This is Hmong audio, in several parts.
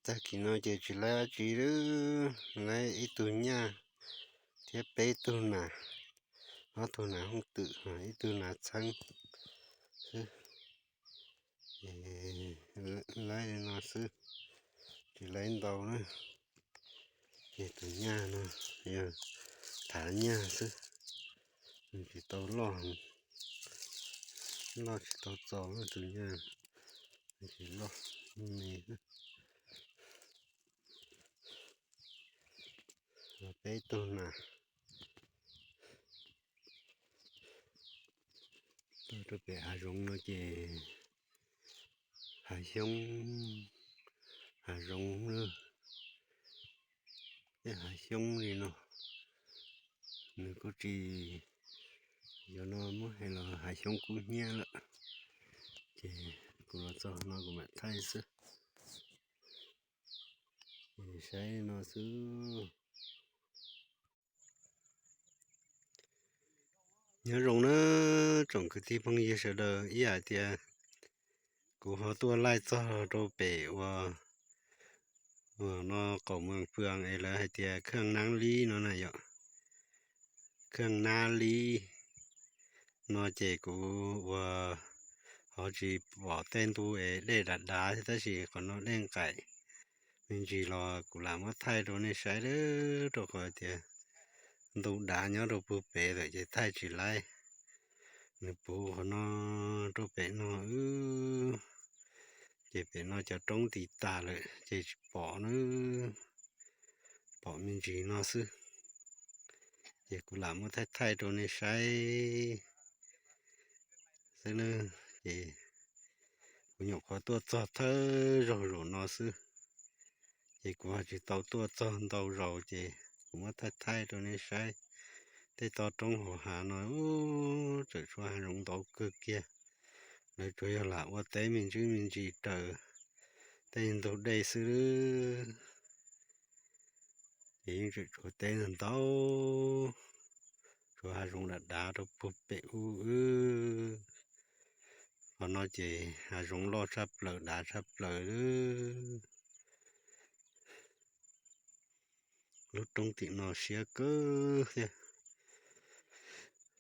Tag kis no ces tsis laib dab tsi lawm, laib ib tug nyaj thiab peb tug nas, ob tug nas hooj twm, ib tug nas txheeb xwb. Laib li no xwb, tsis laib ntau na. Ces tus nyaj no yog thav nyaj xwb, nws tsis tau loj, loj tsis tau txaus tus nyaj, tsis loj, me xwb. Peb tug nas. Tuaj rau pem hav zoov no ces hav xyoob, hav zoov, tej hav xyoob li no, nws kuj tsis, yog no muab hais los hav xyoob kub hnyiab lawm. Ces kuv los txog no kuv mam thaij xwb. Saib no xwb. Nyob zoo na tsoom kwv tij phooj ywg sawv daws, ib yam tias kuv ho tuaj laij txog rau pem uas, uas no qaum Moos Pwam es lawv hais tias Khaj Nab Lib no na yom. Khaj Nab Lib no ces kuv uas ho tsis pom tej ntu es dej dav dav thiab tab sis qhov no dej nqaim me ntsis los kuv lam muab thaij rau nej saib, rau qhov tias ntu dav nyob rau puag pem lawm ces thaij tsis laib. Nws puv qhov no rau pem no, ces pem no cov roob tis tas lawm ces tsis pom na, pom me ntsis no xwb. Ces kuv lam muab thaij thaij rau nej saib xwb na. Ces kuv nyuam qhuav tuaj txog thawj zaug zaum no xwb, ces kuv ho tsis tau tuaj txog ntau zaus ces kuv muab thaij thaij rau nej saib. Tej toj roob hauv hav no tseem tshuav hav zoov ntau kawg kiag. Lawv tsuas yog lam ua teb me ntsis me ntsis raws tej ntug dej xwb, ces yeej tseem tshuav teb ntau, tshuav hav zoov dav dav rau puag pem ub. Qhov no ces hav zoov loj tshaj plaws dav tshaj plaws. Lub roob tim no siab kawg thiab.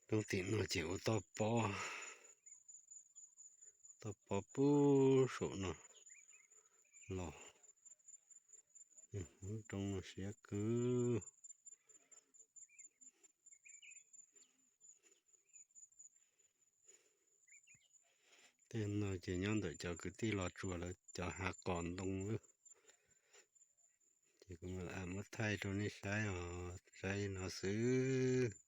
Roob tim no ces ua toj pob, toj pob puag saum no los. Lub roob no siab kawg. Tej no ces nyob ntawm cov kwv tij Los Tsuas lawv cov hav qos ntoo lawm. Ces kuv mam muab thaij rau nej saib os, saib no xwb.